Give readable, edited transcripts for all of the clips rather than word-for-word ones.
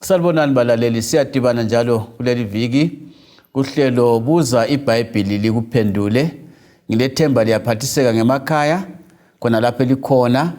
Salibonani balaleli, siyadibana njalo kuleli viki kuhlelo buza iBhayibhili likuphendule. Ngilethemba liyaphathiseka ngemakhaya khona lapho likhona.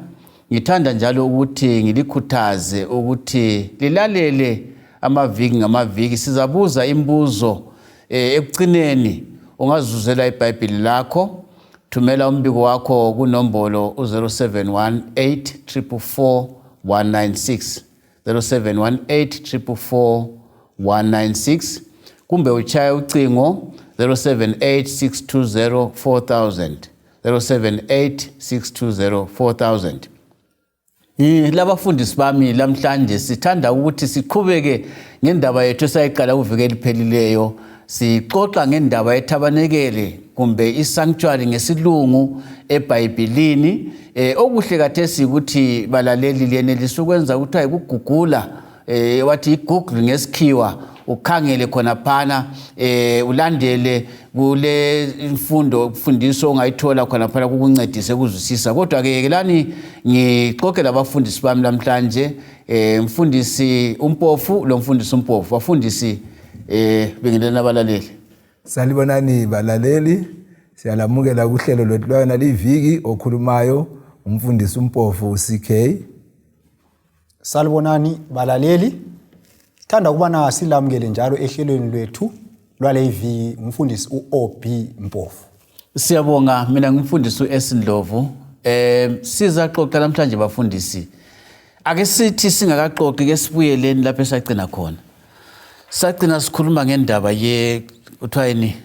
Ngithanda njalo ukuthi ngilikhuthaze ukuthi lilalele amaviki ngamaviki. Sizabuza imibuzo ekugcineni ungazuzela iBhayibhili lakho. Thumela umbiko wakho kunombolo 0718444196 0718444196 kumbe uchaya ucingo 0786204000 0786204000. Labafundisi bami lamhlanje sithanda ukuthi siqhubeke ngendaba yethu esayiqala uvike liphelileyo. Sixoxa ngendaba yethabanekele kumbe isanctuary ngesilungu eBhayibhilini. Okuhle kathesi ukuthi balaleli liyenelisa ukwenza ukuthi ayikugugula wathi iGoogle ngesikhiwa ukhangele khona phana ulandele kule imfundo ukufundiswa ongayithola khona phana kukuncedise ukuzwisisa. Kodwa ke lani ngixoxe labafundisi bami lamhlanje mfundisi uMpofu lo mfundisi uMpofu. Bafundisi bengelena balaleli. Salibonani balaleli, siyalamukela kuhlelo lwethu lwana liviki okhulumayo umfundisi uMpofu CK. Salibonani balaleli, sithanda ukubana silamukele njalo ehlelweni lwethu lwale iviki umfundisi uOB Mpofu. Siyabonga, mina ngumfundisi uEsindlovu. Sizaxoxa namhlanje bafundisi. Ake sithi singakaxoxi ke sibuyeleni lapho esagcina khona. Sagcina sikhuluma ngendaba kuthiwa yini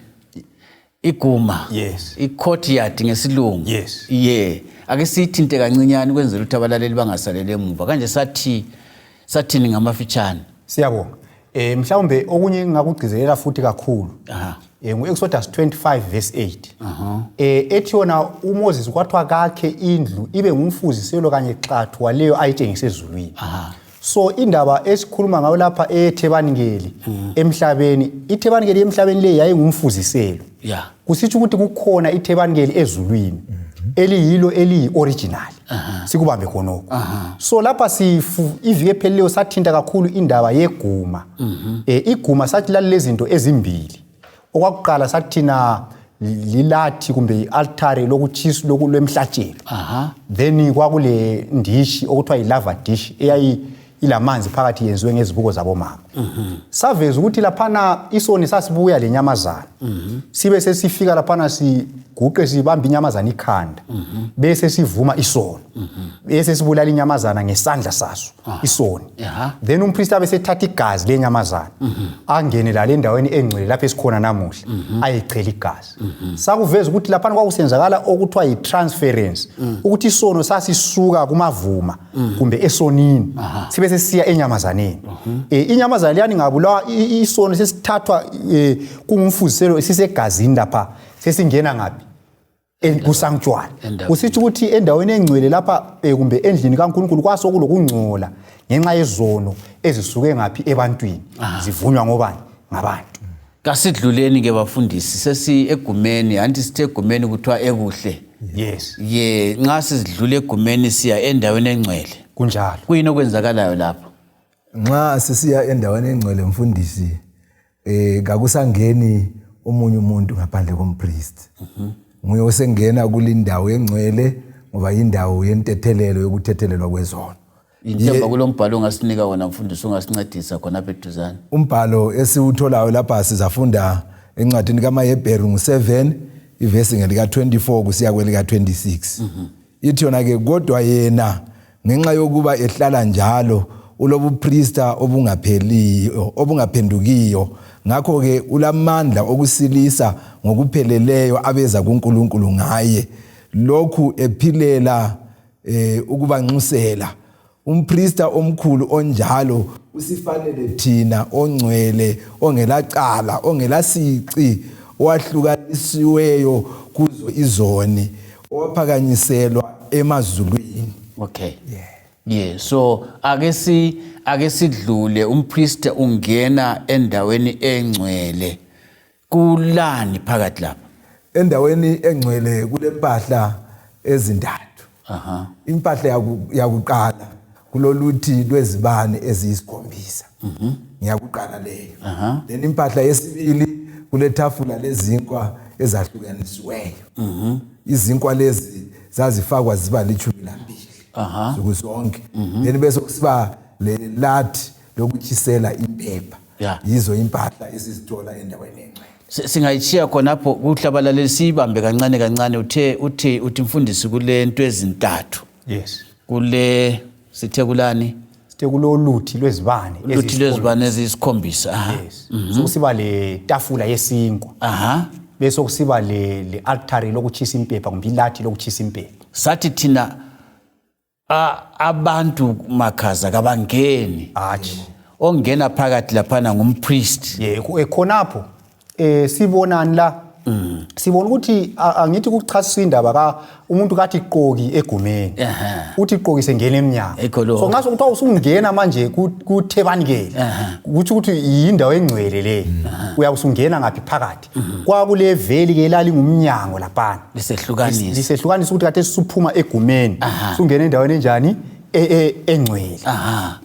iguma. Yes. I-courtyard ngesilungu. Yes. Yeah. Ake sithinte kancinyane kwenzela ukuthi abalaleli bangasalele emuva. Kanje sathini ngamafitshane. Siyabonga. Mhlawumbe okunye ngakugcizelela futhi kakhulu. Ngu-Exodus 25 verse 8. Ethi yona uMoses kwathiwa kakhe indlu ibe ngumfuziselo kanye xathu waleyo ayitshengise ezulwini. So indaba esikhuluma ngayo lapha eThebaningeli emhlabeni, iThebaningeli emhlabeni le yayingumfuziselo. Yeah. Kusitsho ukuthi kukhona iThebaningeli ezulwini eliyilo eliyi-original. Sikubambe khonoko. So lapha iviki ephelileyo sathinta kakhulu indaba yeguma. Iguma sathi lalezinto ezimbili. Okwakuqala sathina lilathi kumbe i-altare lokutshisa lwemhlatshelo. Then kwakule ndishi okuthiwa yi-lava dish ilamanzi phakathi yenziwe ngezibuko zabomama. Saveza ukuthi laphana isoni sasibuya lenyamazana. Sibe sesifika laphana siguqe sibamba inyamazana ikhanda. Bese sivuma isono. Bese sibulala inyamazana ngesandla saso isoni. Then umpriest abe sethatha igazi lenyamazana. Angene la endaweni engcwele lapho esikhona namuhla. Ayichela igazi. Sakuveza ukuthi laphana kwakusenzakala okuthiwa yi-transference. Ukuthi isono sasisuka kumavuma kumbe esonini. Sibe sesiya enyamazaneni. Inyamazana liyani ngabulawa isono sesithathwa kungumfuziselo esisegazini lapha sesingena ngapi kusanctuary. Kusitsho ukuthi endaweni engcwele lapha kumbe endlini kaNkulunkulu kwasokulokungcola ngenxa yezono ezisuke ngapi ebantwini zivunywa ngobani ngabantu. Kasidluleni ke bafundisi sesi egumeni anti sithe egumeni kuthiwa ekuhle. Yes. Yeah, nxa sidlule egumeni siya endaweni engcwele. Kunjalo. Kuyini okwenzakalayo lapho? Nxa sisiya endaweni engcwele mfundisi kakusangeni omunye umuntu ngaphandle kompriest. Nguye osengena kulindawo engcwele ngoba indawo yentethelelo yokuthethelelwa kwezono. Intemba kulombhalo ongasinika wona mfundisi ongasincedisa khona apha eduzane. Umbhalo esiwutholayo lapha sizafunda encwadini kaMahebheru ngu7 ivesi ngelika 24 kusiya kwelika 26. Ithi yona ke kodwa yena ngenxa yokuba ehlala njalo ulobupriesta obungapheliyo obungaphendukiyo, ngakho ke ulamandla okusilisa ngokupheleleyo abeza kuNkulunkulu ngaye, lokhu ephilela ukubanxusela. Umpriesta omkhulu onjalo usifanele thina ongcwele ongelacala ongelasici owahlukanisiweyo kuzo izoni owaphakanyiselwa emazulwini. Okay. Yeah, so ake sidlule umpriest ungena endaweni engcwele. Kulani phakathi lapha? Endaweni engcwele kulempahla ezintathu. Impahla yakuqala kuloluthi lwezibane eziyisikhombisa. Ngiyakuqala leyo. Then impahla yesibili kule tafula lezinkwa ezahlukanisiweyo. Izinkwa lezi zazifakwa ziba li-12 zonke. Then bese kusiba le lathi lokutshisela impepha. Yizo impahla esizithola endaweni engcwele. Singayichiya khonapho kuhlabalaleli siyibambe kancane uthi mfundisi kule nto ezintathu. Yes. Kule sithe kulani? Sithe kuloluthi lwezibane eziyisikhombisa. Yes. So kusiba le tafula yesinkwa. Bese kusiba le altare lokutshisa impepha kumbe ilathi lokutshisa impepha. Sathi thina abantu makhaza kabangeni. Ongena phakathi laphana ngumpriest. Khonapho sibonani la sibona ukuthi angithi ukuchasisa indaba ka umuntu kathi iqoki egumeni uthi iqoki sengena eminyango. So ngaso kuthiwa usungena manje kuthebanikele ukuthi yindawo engcwele le uyawusungena ngaphi phakathi kwakule veli ke lali ngumnyango laphana lisehlukanisa ukuthi kade sisuphuma egumeni sungena endaweni enjani engcwele.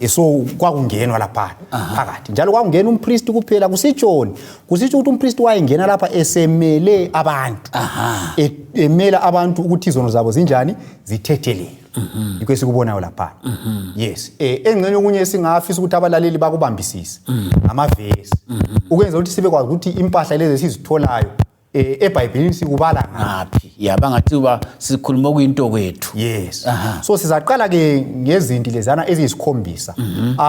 So kwakungenwa lapha phakathi njalo kwakungena umpriest kuphela kusitshoni kusitsho ukuthi umpriest wayengena lapha esemele abantu emela abantu ukuthi izono zabo zinjani zithethelele yikho esikubonayo lapha. Yes. Engcenye okunye singafisa ukuthi abalaleli bakubambisise amavesi ukwenza ukuthi sibe kwazi ukuthi impahla lezi sizitholayo eBhayibhelini sikubala ngaphi. Bangathi sikhuluma kuyinto kwethu. Yes. So sizaqala ke ngezinto lezana eziyisikhombisa.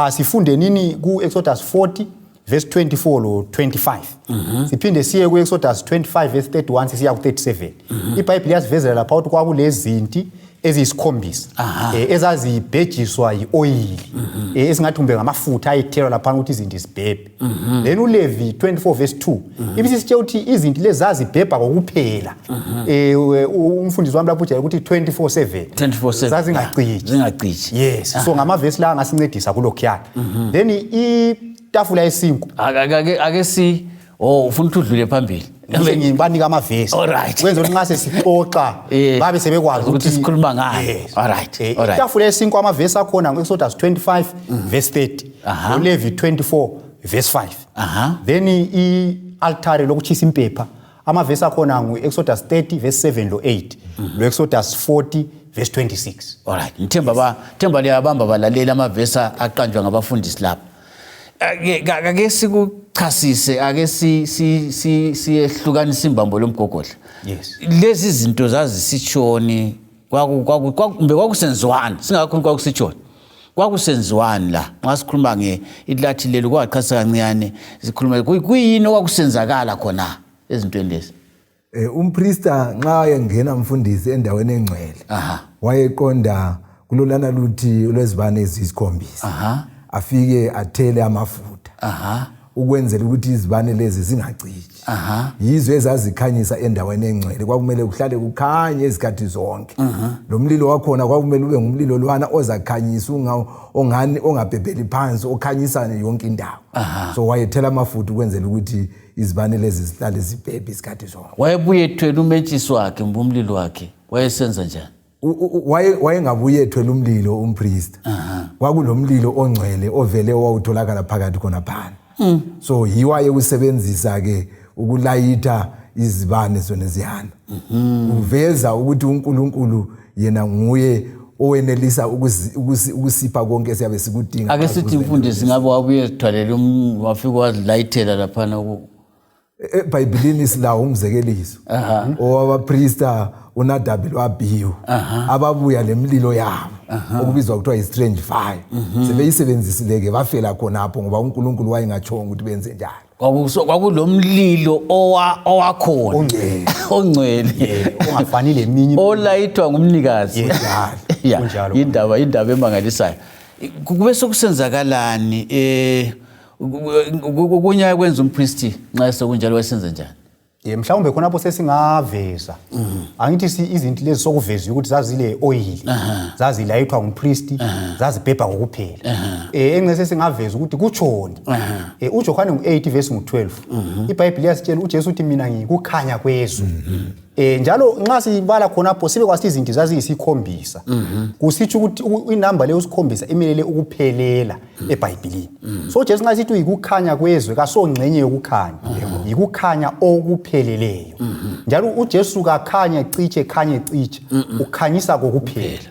Sifunde nini ku Exodus 40 verse 24 lo 25. Siphinde siye ku Exodus 25 verse 31 siya ku 37. iBhayibheli yasivezela lapha ukuthi kwakulezinti eziyisikhombisa ezazibhejiswa yioil esingathumbe ngamafutha ayithela lapha ukuthi izinto izibhebhe. Then uLevi 24 verse 2 ibisitshe ukuthi izinto lezi zazibhebha kokuphela. Umfundisi wami lapho uthi ukuthi 24/7 zazingacithi. Yes. So ngamavesi la ngasincedisa kulokhiyana. Then itafula yesinko ake ufuna udlule phambili. Ngibanika amavesi. Kwenza ukuthi ngase sixoxa babe sebekwazi ukuthi sikhuluma ngayo. Alright. Itafula yesinko amavesi akhona ngoExodus 25 verse 30 uLevi 24 verse 5. Then ialtare lokutshisa impepha amavesi akhona ngoExodus 30 verse 7 lo 8 loExodus 40 verse 26. Alright. Themba liyabamba balalela amavesi aqanjwa ngabafundisi lapha. Ake sikuchasise ake siyehlukanisa imbambo lomgogodla. Yes. Lezi zinto zazisitshoni kwakusenziwani singakhona kwakusitshoni kwakusenziwani la ngasikhuluma ilathi lelo kwaqhasa kancane sikhuluma kuyini okwakusenzakala khona ezintweni lezi. Umpriester nxa engena umfundisi endaweni engcwele wayeqonda kulolana luthi lwezibane eziyisikhombisa afike athele amafutha ukwenzela ukuthi izibane lezi zingacithi. Yizo ezazikhanyisa endaweni engcwele kwakumele kuhlale kukhanye izikhathi zonke. Lo mlilo wakhona kwakumele ube ngumlilo lwana ozakhanyisa ongani ongabhebheli phansi okhanyisa yonke indawo. So wayethela amafutha ukwenzela ukuthi izibane lezi zihlale zibhebhe izikhathi zonke. Wayebuye ethwele umentshisi wakhe umlilo wakhe wayesenza njani? Wayengabuye ethwele umlilo umpriest. Kwakulomlilo ongcwele ovele owawutholakala phakathi khona phana. So yiwaye usebenzisa ke ukulayitha izibane zona zihana. Uveza ukuthi uNkulunkulu yena nguye owenelisa ukusipha konke siyabe sikudinga. Ake sithi mfundisi ngabe wabuye ethwalele wafika wazilayithela lapha eBhayibhelini silawo umzekeliso owabapriester uNadabi loAbihu ababuya lemlilo yabo okubizwa kuthiwa i-strange fire sebeyisebenzisile ke bafela khonapho ngoba uNkulunkulu wayengachonga ukuthi benze njalo. Kwakulomlilo owakhona ongcwele ongafanele eminye olayithwa ngumnikazi. Indaba emangalisayo. Kube sokusenzakalani kunyaka kwenza umpriest nxa sekunjalo wayenza njani? Mhlawumbe khonapho sesingaveza angithi izinto lezi sokuveza ukuthi zazile oil zazilayithwa ngumpriest zazibhebha kokuphela engcese singaveza ukuthi kutshoni uJohane 8 verse 12 iBhayibheli yasitshela uJesu uthi mina ngikukhanya kwezwe njalo nxa sibala khonapho sibe kwasithi izinto zaziyisikhombisa kusitsho ukuthi inamba leyo usikhombisa imelele ukuphelela eBhayibhelini so Jesu nxa sithi uyikukhanya kwezwe kasongcenye yokukhanya yikukhanya okupheleleyo njalo uJesu kakhanya ciche khanye ciche ukhanyisa kokuphela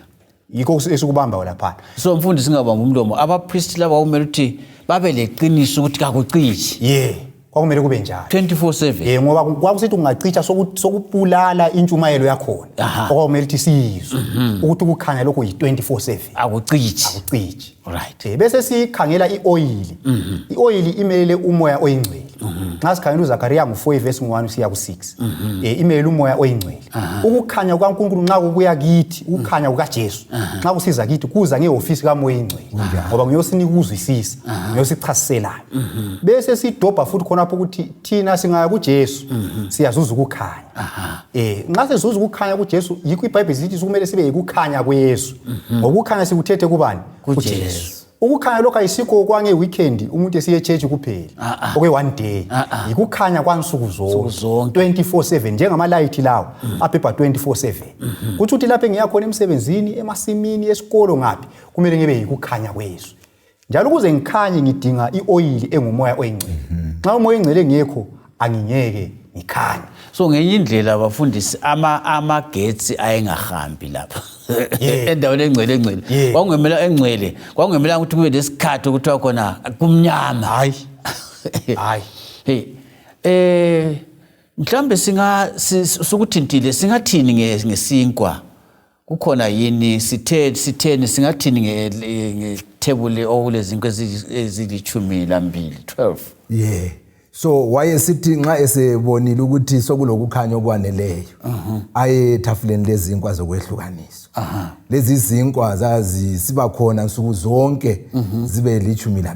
yikho esikubamba lapha so mfundi singabamba umlomo abapriest laba kumele ukuthi babe leqiniso ukuthi kakucishi kwakumele kube njalo 24/7 ngoba kwakusithi ungacicha sokubulala intshumayelo yakhona kwakumele ukuthi sizwe ukuthi ukukhanya lokho yi24/7 akucishi right bese sikhangela ioil ioil imelele umoya oyingcwele nxa sikhangela uZakhariya 4 verse 1 siya ku6 imelele umoya oyingcwele ukukhanya kwaNkulunkulu nxa kubuya kithi ukukhanya kukaJesu nxa kusiza kithi kuza ngeofisi kamoya oyingcwele ngoba ngiyosinika ukuzwisisa ngiyosichasiselayo bese sidobha futhi khonapho ukuthi thina singaya kuJesu siyazuza ukukhanya nxa sizuza ukukhanya kuJesu yikho iBhayibheli lithi kumele sibe yikukhanya kweyesu ngokukhanya sikuthethe kubani kuJesu ukukhanya lokho ayisikho kwange weekend umuntu esiye church kuphela oke one day yikukhanya kwansuku zonke 24/7 njengama light lawo aphepha 24/7 kuthi uthi lapho engiyakhona emsebenzini emasimini esikolo ngaphi kumele ngibe yikukhanya kweyesu njalo ukuze ngikhanye ngidinga ioil engumoya oyingcwele nxa umoya oyingcwele ngekho angingeke ngikhanye so ngenye indlela abafundisi amagetsi ayengahambi lapha endaweni engcwele kwakungemela engcwele kwakungemela ukuthi kube lesikhathi ukuthi wakhona kumnyama hayi mhlambe sokuthintile singathini ngesinkwa kukhona yini sitheni singathini ngethebule okulezinkwa ezili12 so wayesithi nxa esebonile ukuthi sokulokukhanya okwaneleyo aye ethafuleni lezinkwa zokwehlukaniswa lezi zinkwa zazi siba khona nsuku zonke zibe 12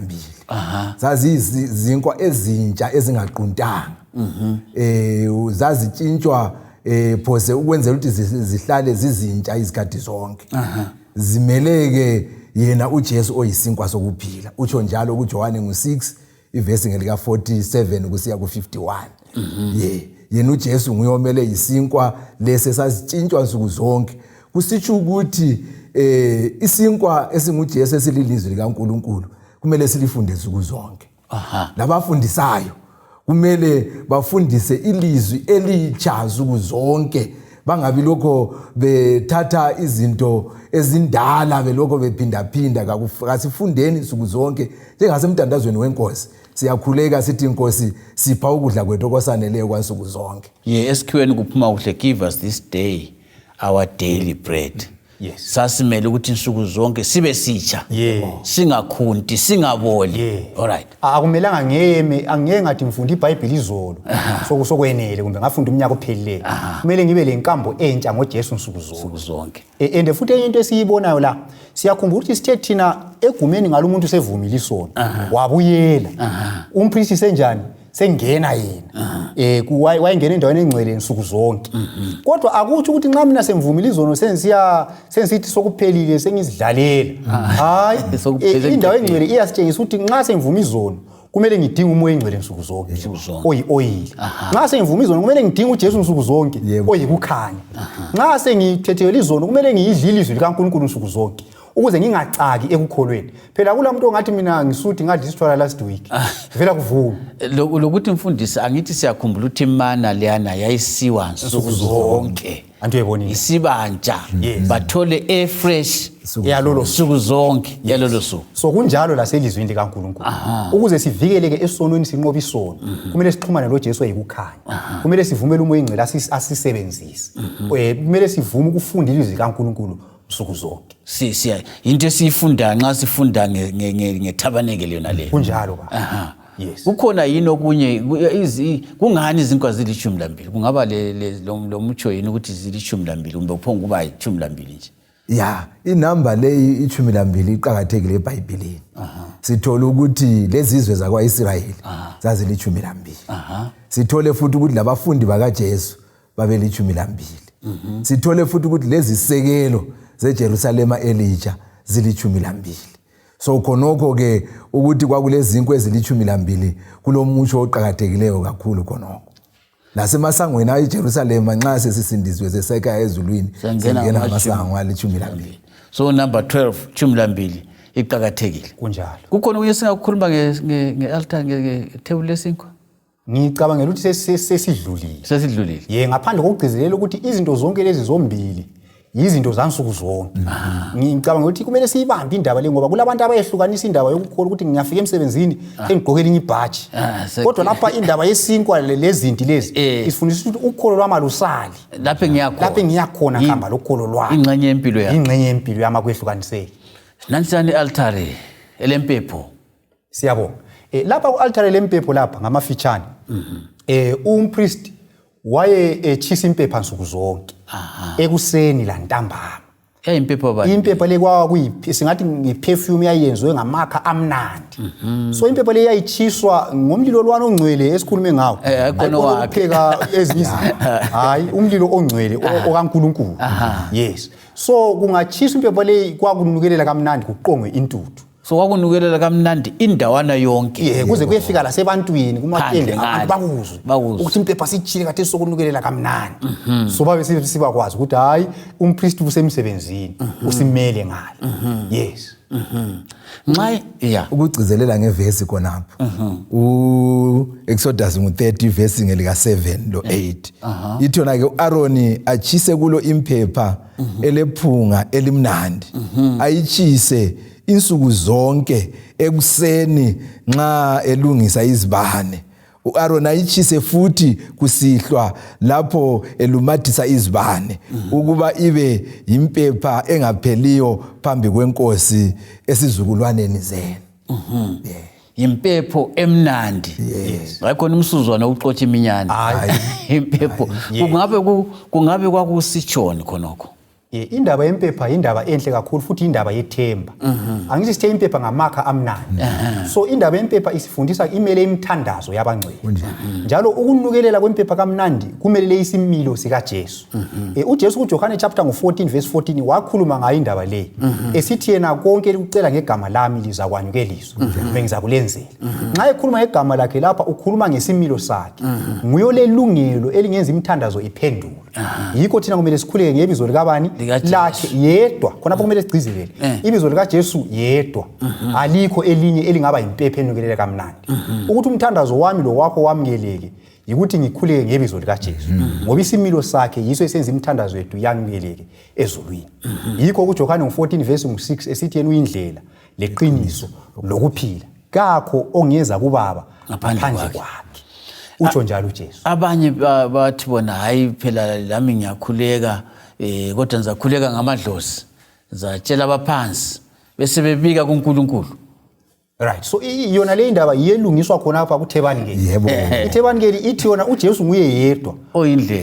zazi izinkwa ezintsha ezingaquntanga zazitshintshwa phose ukwenzela ukuthi zihlale zizintsha izikhathi zonke zimeleke yena uJesu oyisinkwa sokuphila utsho njalo kuJohane 6 ivesi ngelika 47 kusiya ku51 yena uJesu nguyomele isinkwa lese sazitshintshwa nsuku zonke kusitsho ukuthi isinkwa esinguJesu esililizwi likaNkuluNkulu kumele silifunde nsuku zonke labafundisayo kumele bafundise ilizwi elitsha nsuku zonke bangabi lokho bethatha izinto ezindala belokho bephinda kasifundeni nsuku zonke njengasemtandazweni wenkosi siyakhuleka sithi inkosi sipha ukudla kwethu okwasaneleyo kwansuku zonke esikhiweni kuphuma kuhle give us this day our daily bread sasimele ukuthi insuku zonke sibe sitsha singakhunti singaboli alright akumelanga angeke ngathi ngifunda iBhayibheli izolo sokwenele kumbe ngafunda umnyaka ophelileyo kumele ngibe lenkambo entsha ngoJesu nsuku zonke and futhi into esiyibonayo la siyakhumbula ukuthi sithe thina egumeni ngalomuntu sevumile isono wabuyela umpriest senjani sengena yena wayengena endaweni engcwele nsuku zonke kodwa akuthi ukuthi nxa mina semvumile izono sensithi sokuphelile sengizidlalela hayi indawo engcwele iyasitshengisa ukuthi nxa semvuma izono kumele ngidinge umoya engcwele nsuku zonke oyi nxa sengivuma izono kumele ngidinge uJesu nsuku zonke oyikukhanya nxa sengithethele izono kumele ngiyidlile izwi likaNkulunkulu nsuku zonke ukuze ngingacaki ekukholweni phela kulamuntu ongathi mina ngisuthi ngadli isitshwala last week vela kuvuma lokuthi mfundisi angithi siyakhumbula ukuthi imana leyana yayisiwa nsuku zonke antu yebonile isibantsha bathole air fresh yalolo suku zonke yalolo suku so kunjalo laselizwini likaNkulunkulu ukuze sivikeleke esonweni sinqoba isono kumele sixhumane noJesu oyikukhanya kumele sivumele umoya engcwele asisebenzise kumele sivume ukufunda ilizwi likaNkulunkulu nsuku zonke into esiyifunda nxa sifunda ngethabanekele yona leyo kunjalo kukhona yini okunye kungani izinkwa zili12 kungaba lomutsho yini ukuthi zili12 kumbe kuphonga kuba 12 nje inamba leyi 12 iqhakathekile eBhayibhelini sithola ukuthi lezi izwe zakwa-Israyeli zazili-12. Sithole futhi ukuthi labafundi bakaJesu babeli-12. Sithole futhi ukuthi lezi sekelo zeJerusalema elitsha zili-12. So khonokho ke ukuthi kwakulezi zinkwe ezili-12 kulomutsho oqhakathekileyo kakhulu khonokho. Nasemasangweni ayiJerusalema nxa sesisindizwe seseka ezulwini singena amasango ali-12. So number 12 12 iqhakathekile kunjalo. Kukhona okunye singakukhuluma nge-altar nge-table lesinkwa? Ngicabangela ukuthi sesidlulile. Ngaphandle kokugcizelela ukuthi izinto zonke lezi zombili yizinto zansuku zonke. Ngicabanga ukuthi kumele siyibambe indaba le ngoba kulabantu abayehlukanisa indaba yokukholwa ukuthi ngiyafika emsebenzini engigqokela inye ibhaji. Kodwa lapha indaba yesinkwa lezinti lezi isifundisa ukuthi ukholo lwami alusali. Lapho ngiyakhona hamba lokholo lwami. Ingxenye yempilo yakho. Ingxenye yempilo yami akwehlukaniseki. Nansani i-altar elempepho. Siyabonga. Lapha ku-altar lempepho lapha ngamafitshane. Umpriest waye echisa impepha nsuku zonke. Ekuseni la ntambama. Impepho bani? Impepho le kwakuyiphi singathi ngeperfume yayenzwe ngamakha amnandi. So impepho le yayichiswa ngomlilo lwana ongcwele esikhulume ngawo. Khona wapheka ezinye izinto. Hayi umlilo ongcwele okaNkulunkulu. Yes. So kungachiswa impepho le kwakunukelela kamnandi kuqongwe intuthu. So kwakunukelela kamnandi indawana yonke. Kuze kuyefika la sebantwini kumatende bakuzwe ukuthi impepho sichile kade sokunukelela kamnandi. So babe sibakwazi ukuthi hayi umpriest usemsebenzini usimele ngale. Yes. Nxa ukugcizelela ngevesi khonapho. Exodus 30 verse ngelika 7 lo 8. Ithona ke uAaron achise kulo impepha elephunga elimnandi. Ayichise insuku zonke ekuseni nxa elungisa izibane. uAaron ayichise futhi kusihlwa lapho elumathisa izibane ukuba ibe impepha engapheliyo phambi kwenkosi esizukulwaneni zenu. Impepho emnandi. Ngakhona umsuzwana uxotsha iminyane. Impepho kungabe kwakusitshoni khonokho. Indaba yempepha indaba enhle kakhulu futhi indaba yethemba. Angithi sithe impepha ngamakha amnandi. So indaba yempepha isifundisa imele imithandazo yabangcwele. Njalo ukunukelela kwempepha kamnandi kumele isimilo sika Jesu. uJesu kuJohane chapter 14 verse 14 wakhuluma ngayo indaba le. Esithi yena konke elikucela ngegama lami lizakwanyukeliswa. Bengizakulenzela. Nxa ekhuluma ngegama lakhe lapha ukhuluma ngesimilo sakhe. Nguyo lelungelo elingenza imithandazo iphendule. Yikho thina kumele sikhuleke ngebizo likabani lakhe yedwa khona kumele sigcizelele ibizo lika Jesu yedwa alikho elinye elingaba impepho enukelela kamnandi ukuthi umthandazo wami lo wakho wamngeleke yikuthi ngikhuleke ngebizo lika Jesu ngoba isimilo sakhe yiso esenza imithandazo yethu yangeleke ezulwini yikho kuJohane 14 verse 6 esithi yena uyindlela leqiniso lokuphila kakho ongeza kubaba ngaphandle kwakhe utsho njalo uJesu. Abanye bathi bona hayi phela lami ngiyakhuleka kodwa ngizakhuleka ngamadlozi ngizatshela abaphansi bese bebika kuNkulunkulu. Right. So iyona le indaba iyelungiswa khona apha kuThebaningeli. Yebo. iThebaningeli ithi yona uJesu nguye yedwa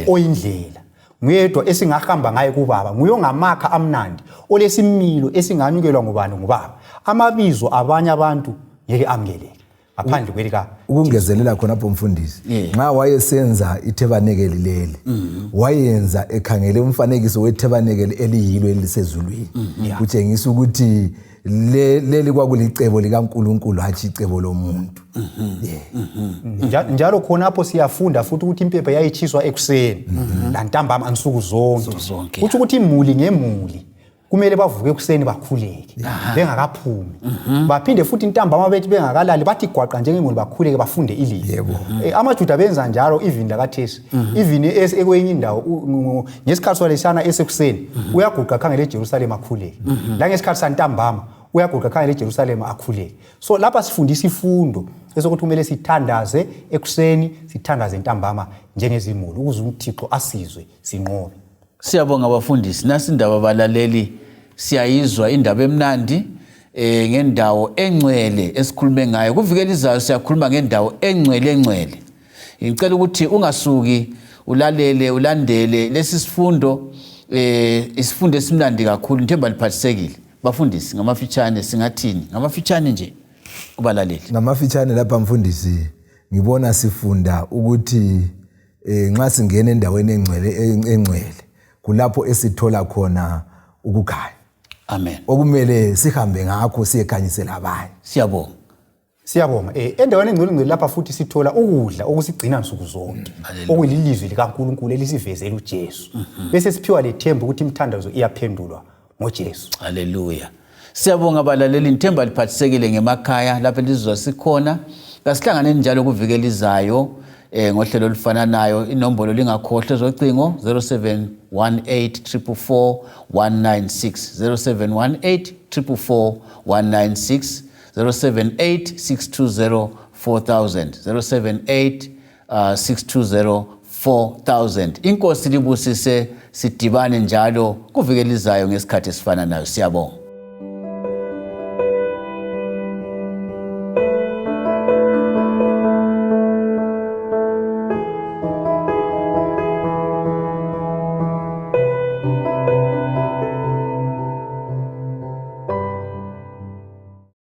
oyindlela. Nguyedwa esingahamba ngaye kuBaba. Nguyo ngamakha amnandi olesimilo esinganukelwa ngubani ngubaba. Amabizo abanye abantu yeke amngeleke. Aphandle kwelika ukungezelela khonapho mfundisi nxa wayesenza iThebanekeli leli wayenza ekhangele umfanekiso weThebanekeli eliyilo elisezulwini kutshengisa ukuthi leli kwakulicebo likaNkulunkulu hatshi icebo lomuntu. Njalo khonapho siyafunda futhi ukuthi impepha yayichiswa ekuseni la ntambama ansuku zonke kuthi ukuthi imuli ngemuli kumele bavuke ekuseni bakhuleke bengakaphumi baphinde futhi intambama bethi bengakalali bathi gwaqa njengemuli bakhuleke bafunde ilizwi. AmaJuda benza njalo even lakaThesi even ekwenye indawo ngesikhathi swalesana esekuseni uyaguqa khangele eJerusalem akhuleke la ngesikhathi santambama uyaguqa khangele eJerusalem akhuleke. So lapha sifundisa ifundo esokuthi kumele sithandaze ekuseni sithandaze intambama njengezimuli ukuze uThixo asizwe sinqobe. Siyabonga abafundisi nasi indaba balaleli siyayizwa indaba emnandi ngendawo engcwele esikhulume ngayo kuvikela izayo siyakhuluma ngendawo engcwele. Ngicela ukuthi ungasuki ulalele ulandele lesi sifundo isifundo esimnandi kakhulu nthemba liphathisekile bafundisi ngamafitshane singathini ngamafitshane nje. kubalaleli. Ngamafitshane lapha mfundisi ngibona sifunda ukuthi nxa singena endaweni engcwele kulapho esithola khona ukukhanya. Amen. Okumele sihambe ngakho siyekhanyisela abanye. Siyabonga. Siyabonga. Endaweni engcwele lapha futhi sithola ukudla okusigcina nsuku zonke. Okuyilizwi likaNkulunkulu elisivezela uJesu. Bese siphiwa lethemba ukuthi imithandazo iyaphendulwa ngoJesu. Haleluya. Siyabonga abalaleli, nithemba liphathisekile ngemakhaya lapho elizwe sikhona. Kasihlangane njalo kuvikelizayo ngohlelo olufananayo. Inombolo lingakhohlwa zocingo 0718444196 0718444196 078 620 4000 Inkosi libusise, sidibane njalo kuvikelizayo ngesikhathi esifananayo. Siyabonga.